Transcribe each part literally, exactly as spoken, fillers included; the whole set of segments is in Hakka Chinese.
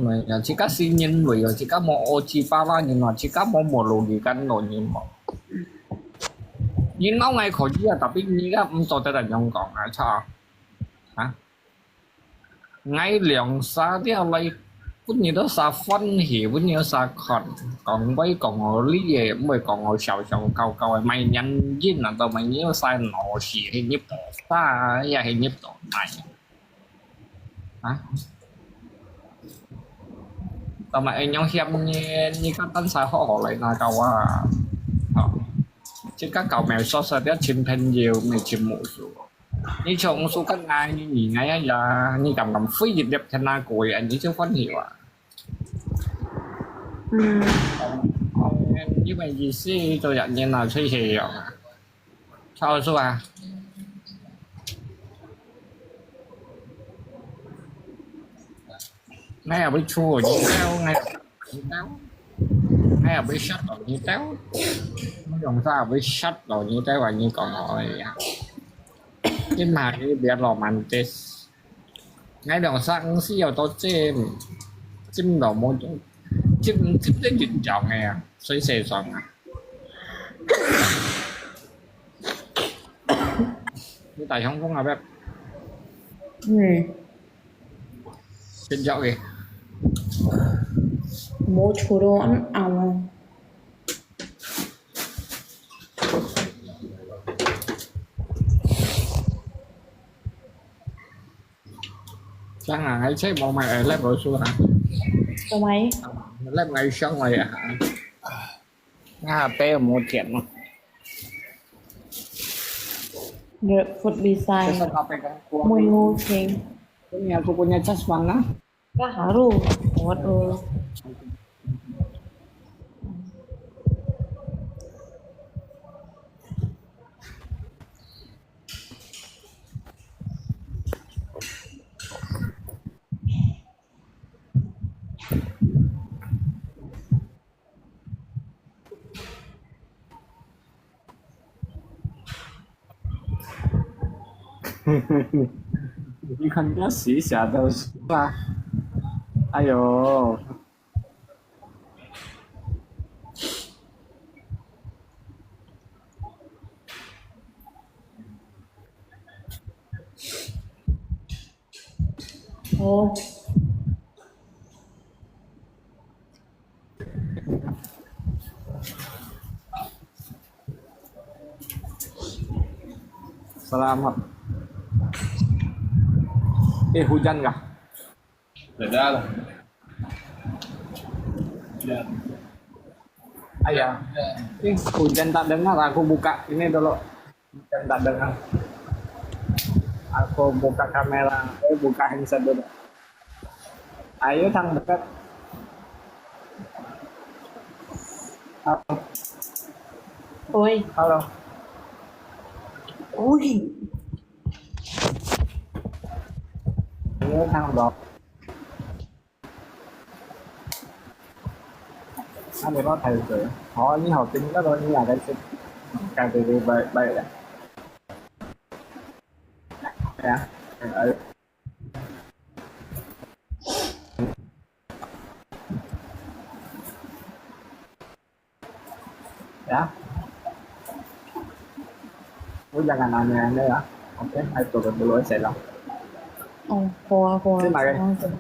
為啊，自家先認為啊，自家無惡之巴拉人啊，自家無無努力กัน咯，你無。你鬧𠊎可以啊，tapi你个毋做得恁樣講啊，操！啊？𠊎兩儕了來，分你兜儕歡喜，分你兜儕看，講話講好理个，毋會講好笑笑搞搞个，賣眼睛啊，都賣你兜儕腦屎，係入到啥，也係入到哪。 啊？Tama inyong hiam ni, ni katan sa ho ho lai na kawa. Ho. Jika kau mau sosok dia chin pen you, mai chin mu su. Ni chong su kan ngai, ni ni ngai ya, ni kam kam fui yip yip kan na kui, an ni chong fun hiu a. 嗯，因为意思做人人啊，吹气样啊。 超市啊。𠊎也會出你兜，𠊎也會你兜，𠊎也會shut到你兜，我用啥會shut到你兜啊？你講我个呀？你嘛你別浪漫啲。 𠊎兩三四有到尖，尖到無，尖，尖到越洋个啊，水蛇上啊。你大雄風啊，別嗯，變咗个。無出到恁啱啊。 Sang ah, ngai che mo mai ai lep lo su ha. Tao mai. Lep ngai shang lai ah. Nga pe mo tian mo. Grapefruit bisai. Mui ngu king. Punya aku punya cas mana? Ka haru. What oh. Ikan kasi siya daw siya. Ayo. Oh. Selamat. Eh, hujan kah? Beda lah. Hujan. Ayah. Eh, hujan tak dengar, aku buka ini dulu. Hujan tak dengar. Aku buka kamera, eh, buka handset dulu. Ayo, thang dekat. Halo. Oi. Halo. Oi. Ayo, thang dok. 啊，你幫我睇佢。哦，你好，今日我你兩個先，該對對，拜拜了。哎呀，哎。 Ya. Udah jangan aneh-aneh ya. Oke, ayo turun dulu saya lah. Oh, hoa hoa. Terima kasih.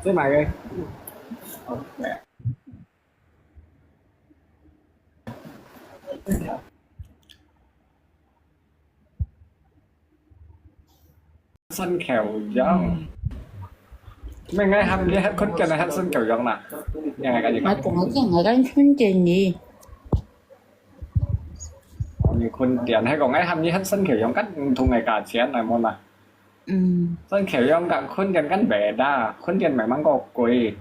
Terima kasih. Oke. Sân khấu yong. Mày ngay hăm đi hát khốn kiệt này hát sân khấu yong nè. Yang ngay cái gì? Mày cũng nói chuyện ngay cái khốn kiệt nhỉ? Như khốn kiệt hay còn ngay hăm đi hát sân khấu yong cắt thùng ngày cả chén này môn nè. Ừ. Sân khấu yong cả khốn kiệt cắt bé đa, khốn kiệt mày mang có quỷ,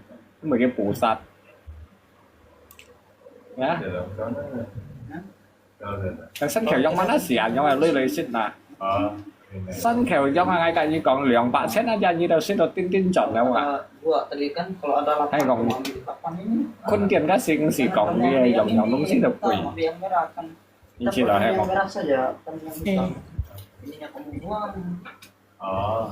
mày cái bù sạt. Nhá. Sân khấu yong Malaysia, yong là lui lui xịt nè. Sân khấu yong ngay cả như còn 兩百千 aja như đâu xịt đâu tin tin chọn đâu à. Hay còn khốn kiệt cái xịn xịt còn đi yong yong đúng xịt đâu quỷ. Như xịt đâu hay còn. Ờ.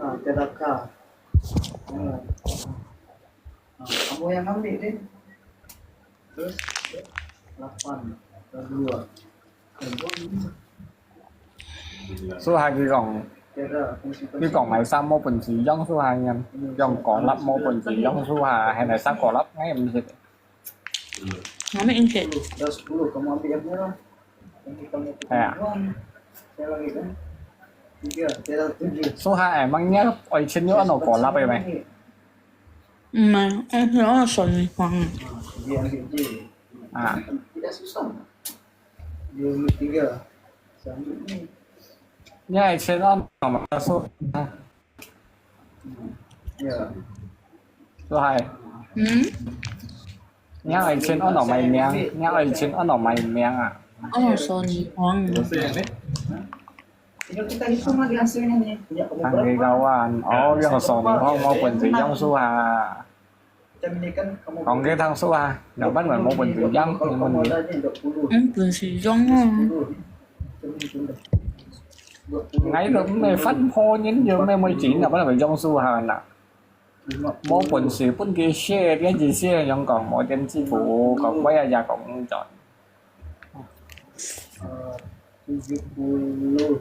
Nah, Cetaka. Nah, kamu yang ambil deh. Terus, delapan, dua. Suha佢講，佢講買衫無本事用suha人，用果粒無本事用suha，還係衫果粒，𠊎毋識。 Ngambil insit. Dah sepuluh, kamu ambil yang murah. Nanti kamu Ya. Uang. Saya lagi kan. Tiga, saya dah tujuh. Suha emangnya愛錢有安到果粒个咩？ Mà em thấy nó sần hoàng. Dia ambil je. Ah, Tidak susah. Dia ambil tiga. Saya ambil ni. 你愛錢安到嘛？Su Ya. Suha， Ừ. 你愛錢安到買命，你愛錢安到買命啊！ Nó sần hoàng. Tinggal kita hitung lagi hasilnya ni. Punya kamu Ang berapa? Kailangan，哦，用手你看無本事用suha， Macam ni kan kamu 講佢聽suha，有班人無本事用，你問你。 Em本事用啊。 𠊎都毋係分破人，有咩會錢啊？不能用suha啦。無本事分佢寫，你一寫用講無點支付，講威啊也講毋準。 Tujuh puluh,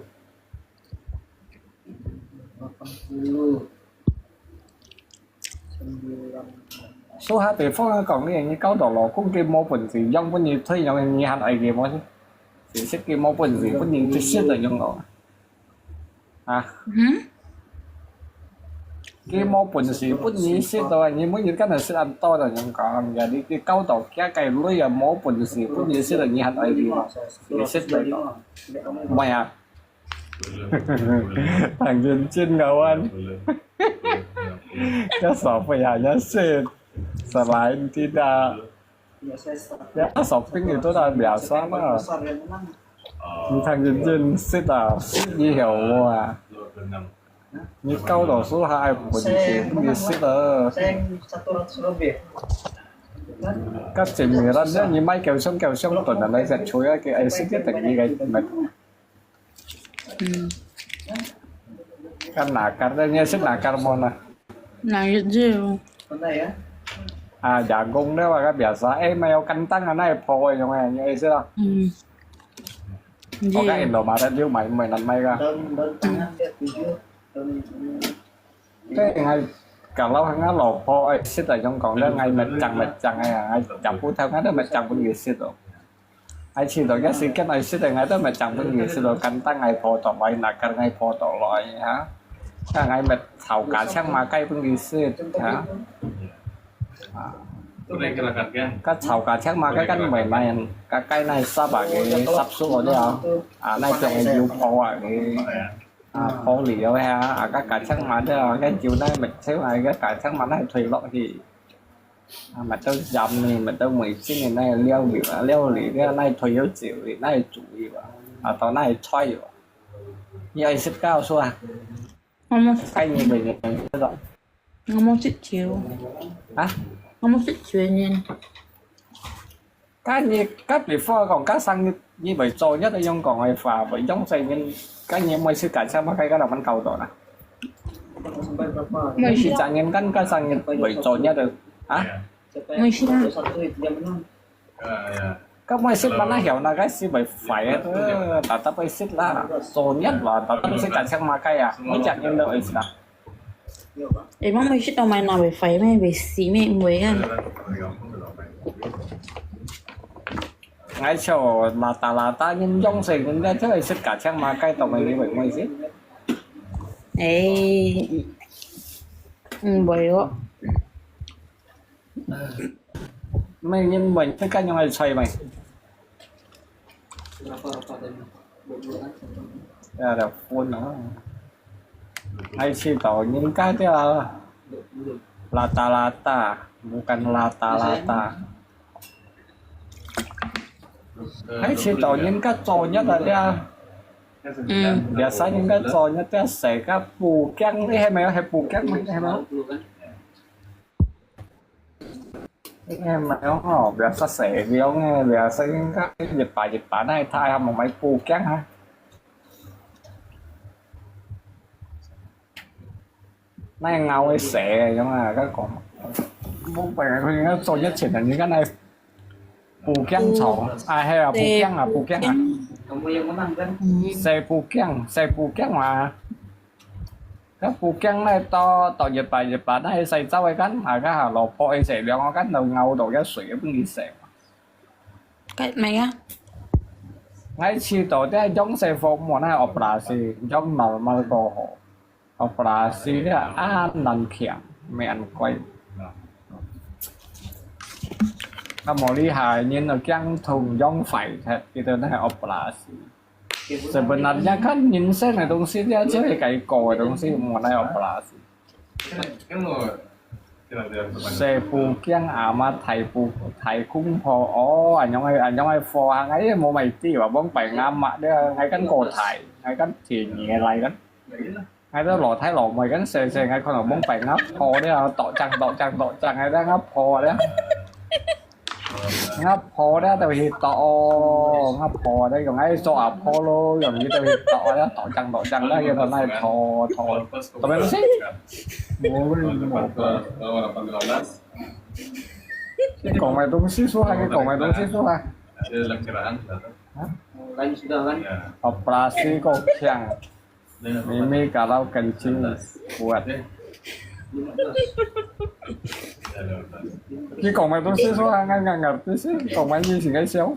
lapan puluh, sembilan. Suha地方講你，你交到老公佢無本事用，分你退用，你還愛佢無？其實佢無本事，分人去食个樣咯。啊，嗯？佢無本事，分人食咯，你每日跟佢食恁多个樣講，你你教導佢个女啊，無本事，分人食咯，你還愛佢，你食咯，唔係啊？當認真个，你小朋友也食，selain tidak。 Ya, shopping itu dah biasa lah. Ni thang Jin Jin sit ah, sit以後啊。你教導書下愛本事，你sit啊。該前面啦，你買夠箱夠箱頓啊，你食菜啊，佢愛sit一定你个乜。 嗯。Kan nakar deh, nyesit nakar mo na. Nangit je. Ah, jagung deh, waka biasa. Eh, mayo kentang, ana, eh, po, eh, yung, eh, yung, eh, sila. Hmm. Oka Indomaret, yung, may, may, nan, may ka. Daun, daun tangan dia tujuh, daun, daun. Cái ngay, kalau ngay lò pho, ê, xích là trong còn đó, ngay mệt chăng, mệt chăng, ngay, ngay chậm phu theo ngay đó mệt chăng, pun gì xích rồi. Ai chỉ đó, cái xích cái này xích là ngay đó mệt chăng, pun gì xích rồi, cắn tăng ngay pho tỏ lại, nà cắn ngay pho tỏ lại, hả? Cái ngay mệt thảo cá chăng mà cái pun gì xích, hả? À. Cái thảo cá chăng mà cái cắn mệt này, cái cái này sắp à, cái sắp xuống rồi đấy à. À, này trong cái dụ pho à, cái À, pho liu ha, à, cái cá chăng mà đó, cái chiều nay mệt xíu, à, cái cá chăng mà nay thuê lọ thì, à, mà tao dầm nè, mà tao mười chín nè, nay liu liu, à, liu liu, cái nay thuê yếu chịu thì nay chủ yếu, à, à, tao nay choi yếu. Như ai xếp cao số à? Không, không. Cái như vậy, như vậy, như vậy. Ngô mô xích chiu. Hả? Ngô mô xích chiu nhìn. Cái như, cái before còn cái sang như, như vậy cho nhất là用còn ai phá, vậy giống xây nên cái như mới xích cả sang mà cái, cái là mình cầu đó nè. Mới xích. Thì chả nhìn cái, cái sang như vậy cho nhất là, hả? Mới xích à? Các mày xích mà nó hiểu là cái xích bởi phải á, tao tao phải xích là số nhất là tao tao xích cả sang mà cái à, mới chẳng nhìn được ấy xích à. Ê, bác mới xích đâu mày nào bởi phải mày bởi xí mày mới à. Ngay sau là ta là ta nhìn giống xích, người ta thấy xích cả sang mà cái tao mày đi bởi mày xích. Ê, ừ, bởi đó. Mày nhìn mình, tất cả những ai xoay mày. Ya, ada phone ah. Ai chỉ tao nhìn cái dia. Lata-lata, bukan lata-lata. Ai chỉ tao nhìn cái cho nhất là dia. Ừ. Biasa nhìn cái cho nhất dia, sẽ cái bù kiăng, cái hay mày, hay bù kiăng mày, hay mày. Em mà nó hổ, biasa sẽ liu nghe, biasa cái, cái dịch bài, dịch bài này thay không mà máy pu kiăng hả? Này ngầu cái sẽ giống là cái con. Không phải là nó cho nhất triển là những cái này. Pu kiăng chảo. À, hay là pu kiăng à, pu kiăng à? Sẽ pu kiăng, sẽ pu kiăng mà. Cái pu kiăng này to, to dịch bài, dịch bài này sẽ cháu cái cắn, à, cái hà lò pho sẽ liu cái cắn đầu ngầu đầu cái sủi cái bưng đi sẽ. Cái này á? Ngay chỉ tổ cái giống xe phô mua này operasi, giống normal đồ hổ. Operasi cái ăn năn khiang, mày ăn quay. Nó mò lý hại, nhìn nó kiăng thùng giống phải thật, cái tờ này operasi. Sebenarnya kan nginsen cái東西，這只係cái個个東西，無哪有operasi。Xe pu kiang ama thai pu, thai kung pho, oh, anh nhong ai, anh nhong ai pho, anh ai mau mai ti wa, bông pai ngam ma, dia, ngai kan ko thai, ngai kan ti ni lai kan. Ngai ta lo thai lo mai kan xe xe ngai kon lo bông pai ngap pho dia, to chang, to chang, to chang, ngai ta ngap pho dia. Ngap pho đó tao hi to, ngap pho đó, còn ai cho à pho lô, còn như tao hi to đó, to chăng, to chăng đó, giờ tao này to, to, tao mới xí. Cái còn mày đúng xí số hai, cái còn mày đúng xí số hai. Hả? Operasi kok siang. Mimi kalau kencing kuat. Cái còn mày đúng xí số hai, ngai ngai ngai tí xí, còn mày như gì cái xíu.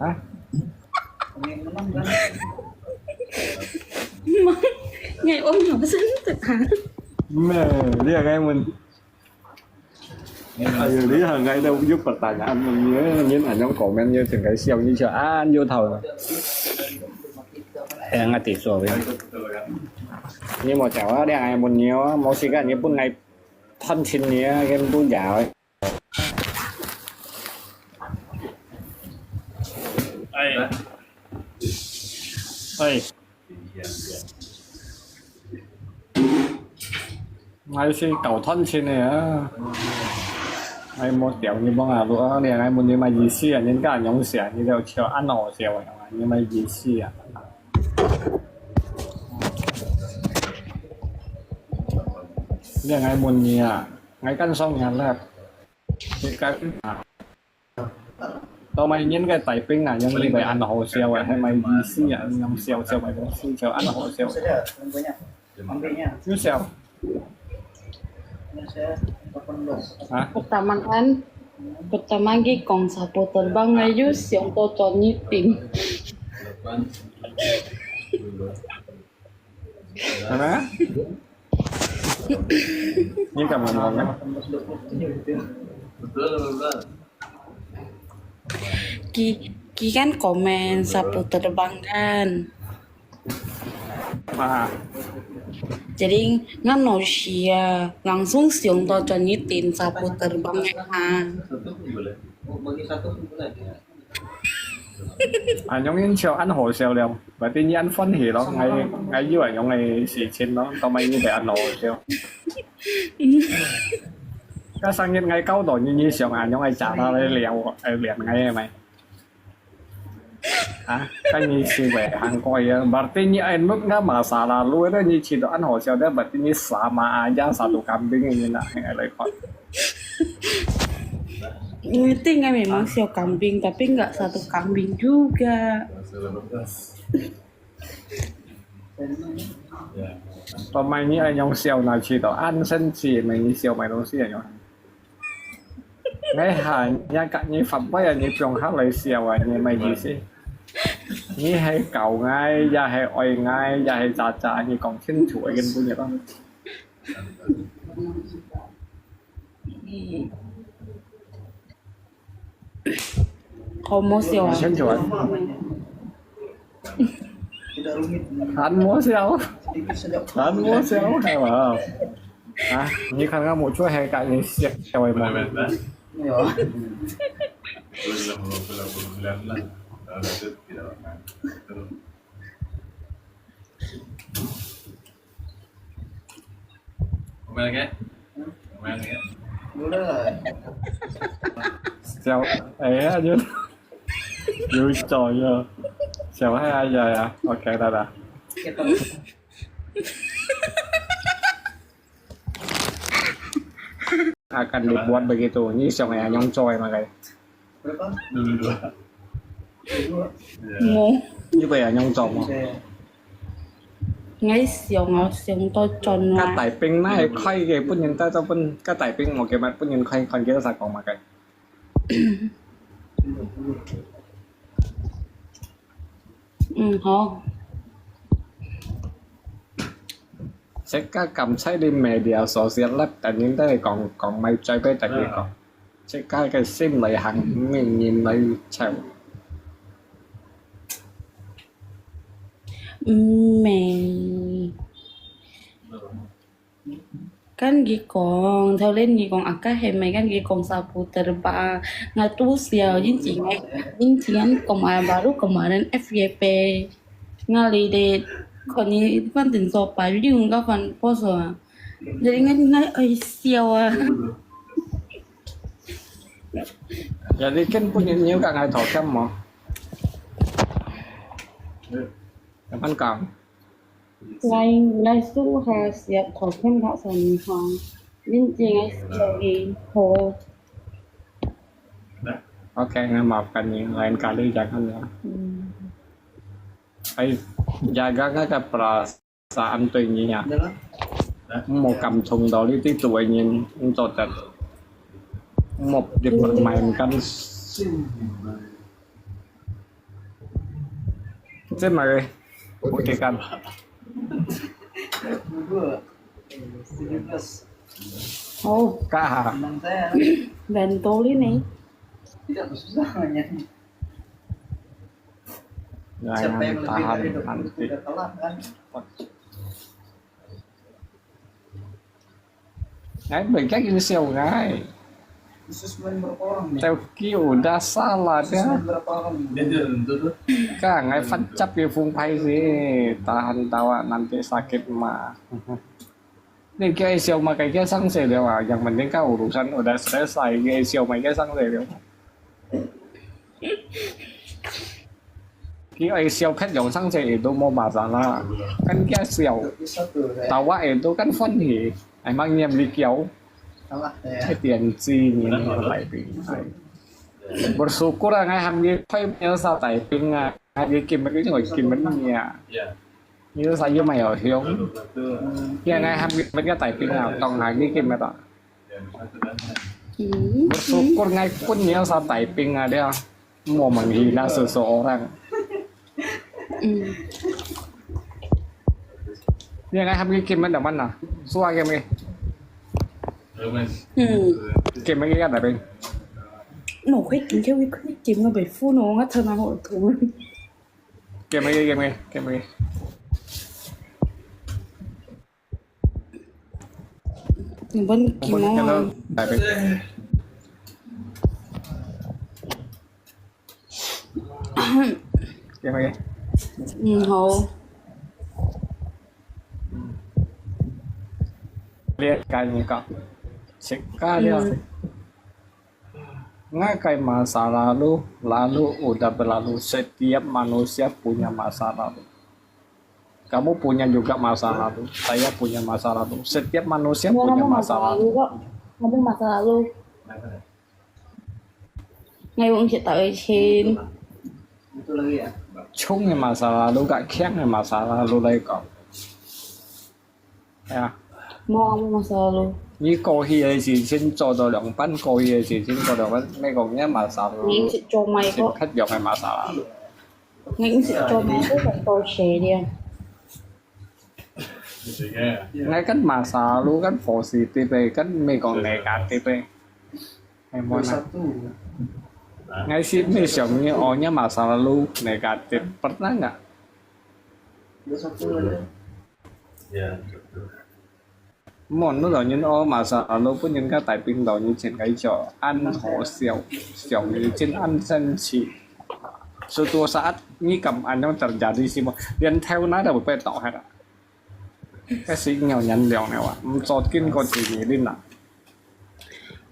啊？Mang, ngai ôm nó sân tật hả? Mẹ, dia ngai mun. Ayo, dia ngai dah yuk pertanyaan mun ye, nyen anyong komen ye, cheng kai siau ni siau an yuk thau. Eh, ngai ti suah ye. Ni mau chào á, dia ngai mun ye, mau si kan ye pun ngai thon chin ye, ken pun ya. Ai. Ai. Ngai si kau thon chin ne a. Ngai mo tiau ni bong a lu a, ni ngai mun ni mai yi si a, ni ka nyong si a, ni liao chiao an o si a, ni mai yi si a. Ni ngai mun ni a, ngai kan song ni a lek. Ni kan a. Tao mai nyen kai tai ping a, yang ni bai an ho siau a, hai mai yi si a, yang siau siau mai dong si siau an ho siau. Yu siau. Ha? Pertama kan, pertama gi kong sapu terbang ayu siang to chon nyi tim. Mana? Ni kamu ngomong kan? Ki, ki kan komen sapu terbang kan. Ah. Jadi, ngam no siya, langsung siung to chon nyi tim sapu terbang ha. Anyong in siau an ho siau liao, berarti nyi an fun hi lo, ngai, ngai yu anyong ngai si chin lo, to mai nyi bai an ho siau. Ka sang nyi ngai kau to nyi nyi siau anyong ngai chả ta lai liao, ai lian ngai mai. Ha, kan nyi si bai hang koi ya. Berarti nyi ai nut nga masalah lu, ada nyi si to an ho siau, ada berarti nyi sama aja satu kambing ini nak ngai lai koi. Ngerti ngai memang siau kambing, tapi nggak satu kambing juga. Pemain ni anyong siau na si to, an sen si mai ni siau mai dong si anyong. Ngai ha, ya kat ni fap bai ya ni piong ha lai siau a ni mai yi si. Ni hai kau ngai, ya hai oi ngai, ya hai cha cha, ni kong chin chu ai ken bu ni lo. Hom mo siau a. Chin chu ai. Han mo siau. Han mo siau, hai wa. Ha, ni kan nga mo chu hai kat ni siau siau ai mo. Belum, belum, belum, belum lah. Kalau lanjut, tidak apa-apa. Terus. Kembali lagi? Kembali lagi? 笑，哎呀，就有走有，小孩哎呀呀，OK，拜拜。 Akan dibuat begitu. Ni siang ya nyong choi makai. Berapa? Dulu dua. Dua. Ya. Mo. Ni ba ya nyong choi mo. Ngai siang ah, siang to chon. Ka tai ping na khai ke pun yin ta to pun ka tai ping mo ke mat pun yin khai kon ke sa kong makai. 嗯，好。 Sika kam chai di media sosial lab, dan yin dai kong, kong mai chai bai dan yin kong. Sika ke sim lai hang min yin lai chau. 嗯，没。 Kan gi kong, thau len gi kong, aka hemai kan gi kong sapu terba. Nga tu siau, yin jing ai, yin jing an kong a baru kemarin F Y P. Nga li de, kon ni fan tin so pa, yu nga fan po so a. Jadi ngai, ngai ai siau a. Jadi kan pun yin yu ka ngai thok kam mo. Kapan kang? Lai, lai su ha siap thok kam ka sa ni ha. Yin jing ai siau i ho. OK, ngai maafkan ni, lain kali jangan ya. Hmm. Ai, jaga ngai ka perasaan 对你啊。Mo 感动到你，对做人，你做得，mo dipermainkan。这么个，OK kan？哦，干哈？Bento ini. Tidak susah namanya. Siapa yang lebih dari dua puluh tiga kalah kan? Ngai, mereka ini siau ngai. Khusus main berapa orang nih? Teuki udah salah dia. Khusus main berapa orang nih? Dia tidak tentu tuh. Kang, ngai fan cap ya fung pai sih. Tahan tawa nanti sakit mah. Ni kia siau makai kia sang se dia mah. Yang penting kan urusan udah selesai. Kia siau mai kia sang se dia. Ki ai siau phet yong sang se itu mo masalah. Kan kia siau. Tawa itu kan fun hi. Ai mang niam li kiau. Ai tian ji ni lai bing ai. Bersyukur ah ngai ham ni phai ni sa tai ping ah. Ngai ni kim ni ngai kim ni ah. Ni sa yu mai yo hiong. Ya ngai ham ni mai tai ping ah. Tong ngai ni kim ta. Bersyukur ngai pun ni sa tai ping ah dia. Mo menghina seseorang. Ni ngai ham ni kim ni mana? Sua kim ni. Kim ni kan tapi. No, khui kim khui kim no be fu no nga thana ho tu. Kim ni, kim ni, kim ni. Ni bon kim mo. Tapi. Kim ni. 嗯，好。 Lihat kan ni kak. Cek kali. Ngakai masa lalu, lalu udah berlalu. Setiap manusia punya masa lalu. Kamu punya juga masa lalu. Saya punya masa lalu. Setiap manusia punya masa lalu. Kamu masa lalu. Ngai wong cek tak chin. Chung ni masa lalu, kak kiang ni masa lalu lai kong. Ya. Mo kamu masa lalu. Ni 過去个事情做到兩半，過去个事情做到兩半，美國人 masa lalu。你是做咩个？是不用个 masa lalu。你是做咩个？多谢了。 Ngai kan masa lalu kan positif eh, kan mei kong negatif eh. Ngai mo na. Ngai si mei siang ni oh nya masa lalu negatif. Pernah nggak? Ya, betul. Mon tu lo nyen o masa lalu pun nyen ka tai ping lo nyen chen kai cho an ho siau siau nyen chen an sen chi. Suatu saat ni kam an yang terjadi si mo. Lian thau na da bai tau hai da. Kasi nyaw nyan liao ne wa. Msot kin ko chi ni lin na.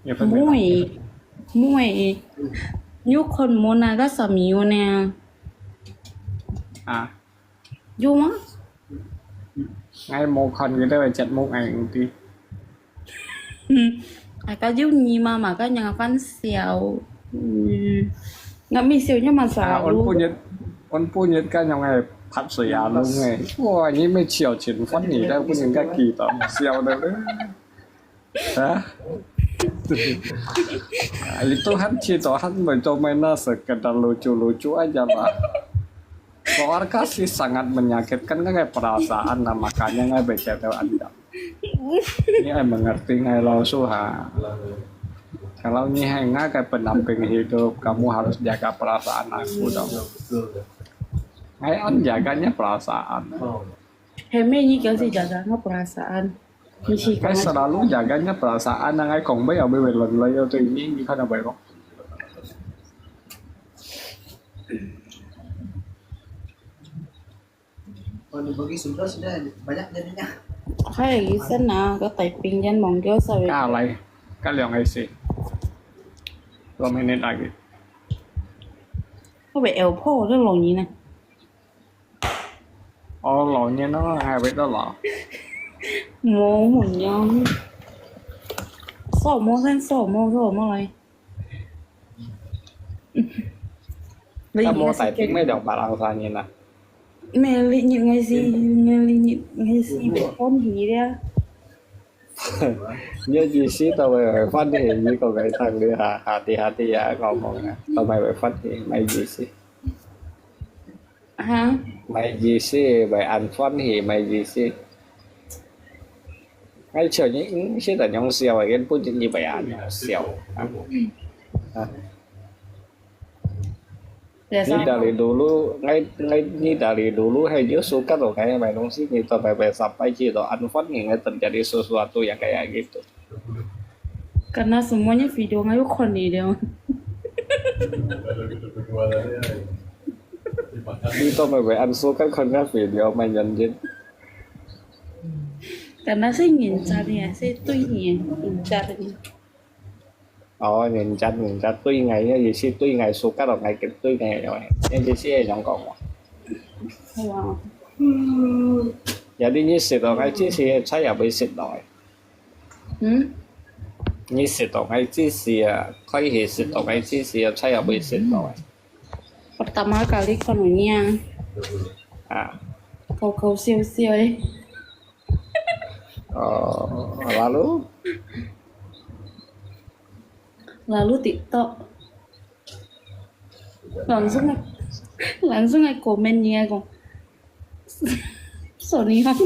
Ya pen bai. Mui, mui. Nyu kon mo na ka sa mi yo ne. Ah. 有嗎？ Ngai mo kon ke da bai chat mo ngai ti. 嗯，啊，个有你妈妈个人个饭笑，嗯，我没笑，你妈 Ah, on 笑。 Punyet, on punyet ka nyong ngai phat sui a lung ngai. Wa, ni me chiao chin fan ni da punyet ka ki to siau da le. Ha? Itu han chi to han mai to mai na sekedar lucu-lucu aja lah. Keluarga sih sangat menyakitkan kan kayak perasaan nah makanya ngai baca tahu anda. Ni ai mengerti ngai lo su ha. Kalau ni hai ngai kayak pendamping hidup, kamu harus jaga perasaan aku dong. Ngai an jaganya perasaan. 係咩意思？ Jaga perasaan。 你試過嗎？ Ngai selalu jaganya perasaan nang ngai kong bai abis bai lon lai yo tu ini ni kan bai kong. Kalau dibagi sebelah sudah banyak jadinya. 係醫生啊，个大病院望到所以。 Ka lai, ka liang ai si. Dua minit lagi. 我被 L 破，这老人呢？ 哦，老年了还会得了。 Mo mo nyong. So mo sen so mo so mo lai. Ka mo tai ping mai dong barang sa nyen na. Meli nyit ngai si, meli nyit ngai si, pon hi dia. Nyo ji si to bai bai fan hi, ni ko ngai tang ni ha, hati hati ya ngomong ya. To bai bai fan hi, mai ji si. Ha? Mai ji si, bai an fan hi, mai ji si. Ngai chiao ni, mm, si ta nyong siau, ken pun ni bai an nyong siau. Ha? Ha? Biasa. Ni dari dulu, ngai, ngai, ni dari dulu, hai, yo suka to, ngai, mai dong si, ni to bai bai sampai ci to, an fan ni, ngai terjadi sesuatu yang kayak gitu. Karena semuanya video ngai yo kon ni dia. Ni to bai bai an suka kon ngai video mai nyan jin. Karena saya ngincar ni, saya tu ni ngincar ni. Oh, ngincar, ngincar，對𠊎个意思，對𠊎suka咯，𠊎个對𠊎个，你意思係仰講無？係啊。Jadi你食到𠊎這些菜也會食到誒。嗯？你食到𠊎這些啊，可以食到𠊎這些啊，菜也會食到誒。Pertama kali kononya. Ah. Kau-kau siu-siu eh. Oh, lalu? Lalu TikTok. Langsung, langsung ai komen ni ai kong. Sony Hong.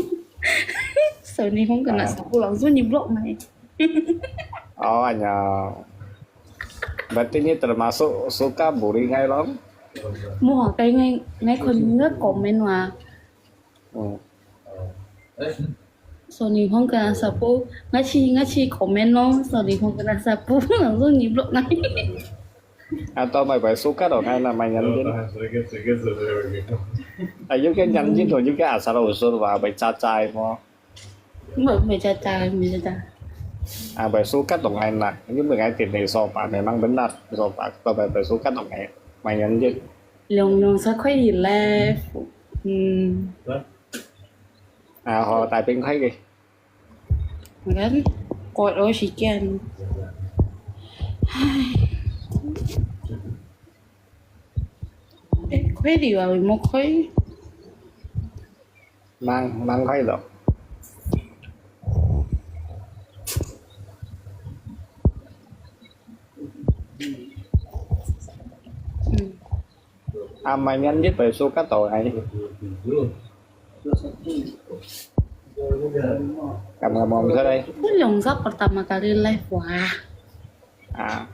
Sony Hong kena sapu langsung ni block mai. Oh, anyang. Berarti ni termasuk suka bully ngai long? Mua kai ngai, ngai kon ngai komen wa. Hmm. Sony Hong kena sapu, ngaci, ngaci komen lo, Sony Hong kena sapu, langsung ni block ngai. Atau mai bai suka dong ngai na mai nyan jin. Ayo ke nyan jin dong juga asal usul wa bai cacai mo. Bai, bai cacai, bai cacai. Ah, bai suka dong ngai na. Ini bai ngai tin ni sopan, memang benar sopan. Atau bai, bai suka dong ngai, mai nyan jin. Long long sa koi di left. Hmm. 啊，好，大兵開嘅。Kan, kuat lo si Kian. Hai. Eh, koi di wa mo koi. Mang, mang koi lo. Hmm. Amanyan jit bai sukat to ngai. Kam ngomong sa dai. Ku long sa pertama kali live wah. Ah.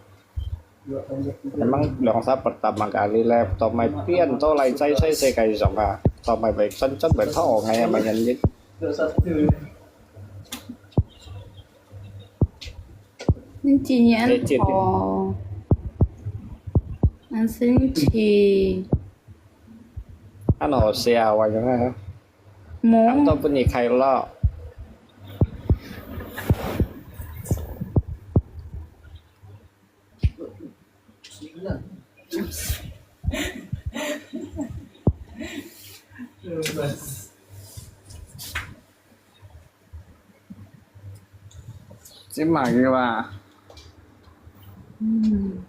Memang long sa pertama kali live, to mai pian to lai cai sai se kai song ah. To mai bai chan chan bai thao ngai amanyan jit. 有啥事？你今年好，很生气。恁好笑啊，我講啊，無。感到分你快樂。 這麼久啊？嗯。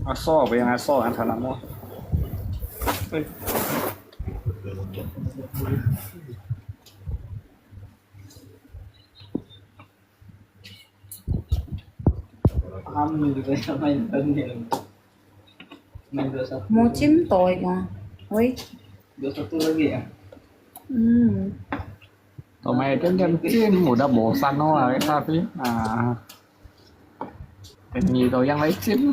啊，手不用啊，手啊，他那麼。對。 Mau chim toy ka. Oi. Hmm. Toh mai diam-diam chim, udah bosan lo ah, tapi, ah. Tenh nyi toh yang lai chim.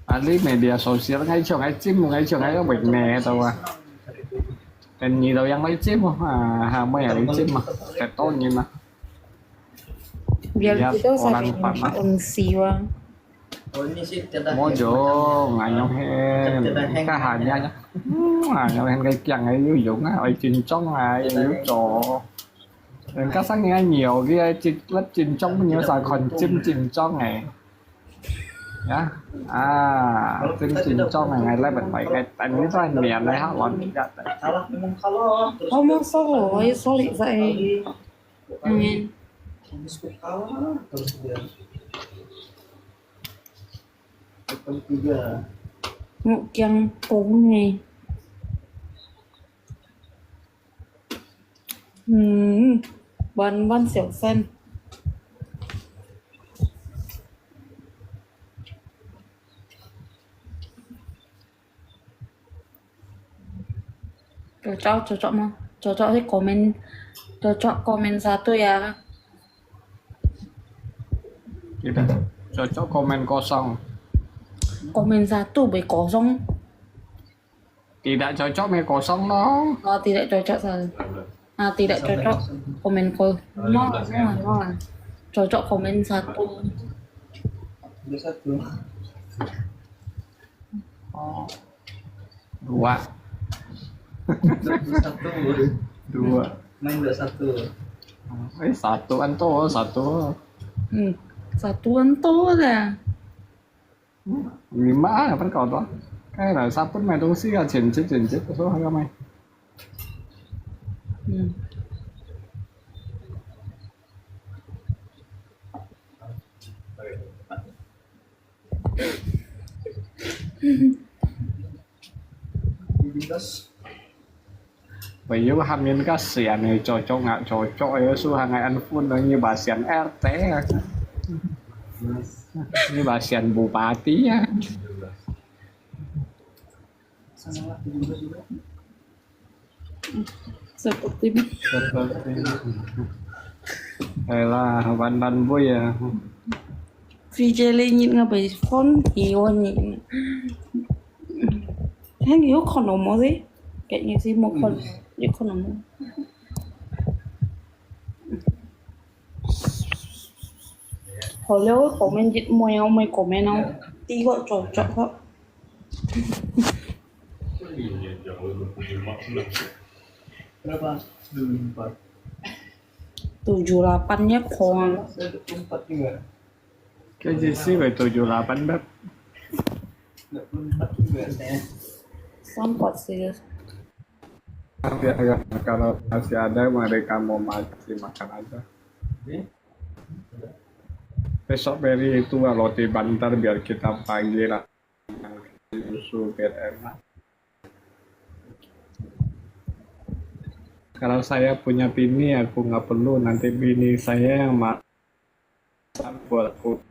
Ahli media sosial ngai chong ngai chim, ngai chong ngai wek ne toh ah. Tenh nyi toh yang lai chim, ah, ha, mai lai chim ah. Tet to nyi ah. Biar biar kita orang saling empat lah. Mensiwa. Mô Dũng, anh Nhông Hên, các hàng nha. Anh Nhông Hên cái kiang ấy, Dũng Dũng á, ôi Trịnh Trông á, anh Dũng Trông. Nên các sáng nghe nhiều cái Trịnh, lớp Trịnh Trông nhiều sao còn Trịnh Trịnh Trông này. Nhá. À, Trịnh Trịnh Trông này, ngày lai bật máy, ngày anh biết anh miệng này hả, lon cái. Không, không, sorry, sorry, sorry. Amin. Ngộ kiang bún nè. Ừm, bún, bún xèo sen. Cocok, cocok mah. Cocok sih komen, cocok komen satu ya. Tidak cocok komen kosong. Komen satu boleh kosong. Tidak cocok meh kosong dong. Oh, tidak cocok satu. Ah, tidak cocok komen ko-, no, no, no. Cocok komen satu. Oh. Dua. Satu. Dua. Main dua satu. Eh, satu kan to, satu. Hmm, satu kan to lah. Lima ah, apa kau tu? Kayak lah, sabun mai dong si ah, cincin cincin tu so harga mai. Hmm. Ui, yu ham yin ka sian e, cocok ngak cocok e, su hang ai an fun e, nyi ba sian R T. Nyi ba sian Bupati ya. Seperti. Seperti. Ayolah, ban ban bui ya. Phi Jê Lê nhìn ngà bầy phone thì ôn nhìn. Hèn yu khon nô mô gì? Kẹt như gì mô khon, yu khon nô mô. Hồi lâu comment dịch môi áo môi comment áo. Tí gọi trò trò gọi. Berapa? Dua empat. Tujuh lapan ya, kawan. Saya dua puluh empat juga. Kayak Jesse bae tujuh lapan, Beb. Dua puluh empat juga saya. Sampat sih. Tapi ya, kalau masih ada, mereka mau masih makan aja. Besok beli itu roti bantar biar kita pagi lah. Susu biar enak. Kalau saya punya bini, aku nggak perlu. Nanti bini saya yang masak buat aku.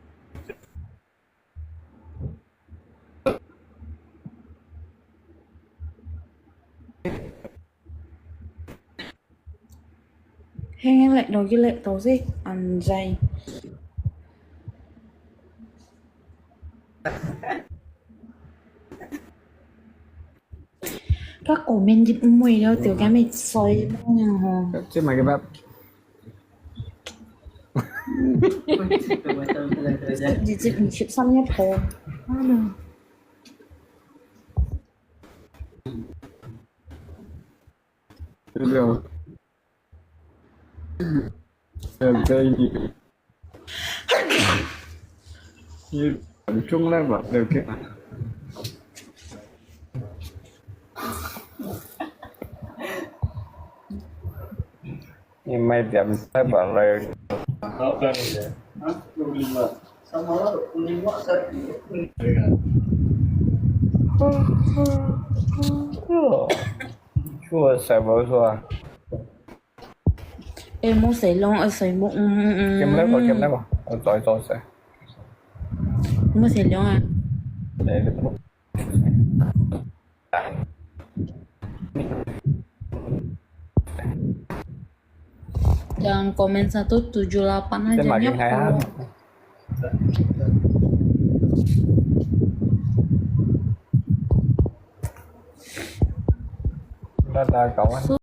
Heng lek no ki lek to si anjay. Các comment dịch mùi đâu tiểu cái mệt soi mong nha hò. Chứ mà cái bác. 二十、二十三日頭。對不對？嗯，可以。你很重了吧？對不对？你买点菜吧，来。好，这样子。啊，有礼貌。什么有礼貌？这个。做什么是吧？ Ê, mô sài lông, ê, sài mô, ừm, ừm, ừm. Kem lép vào, kem lép vào. Ờ, rồi, rồi, rồi. Mô sài lông à? Để, để. Yang komen satu tujuh lapan aja. Dia makin kaya. Bye bye, kawan.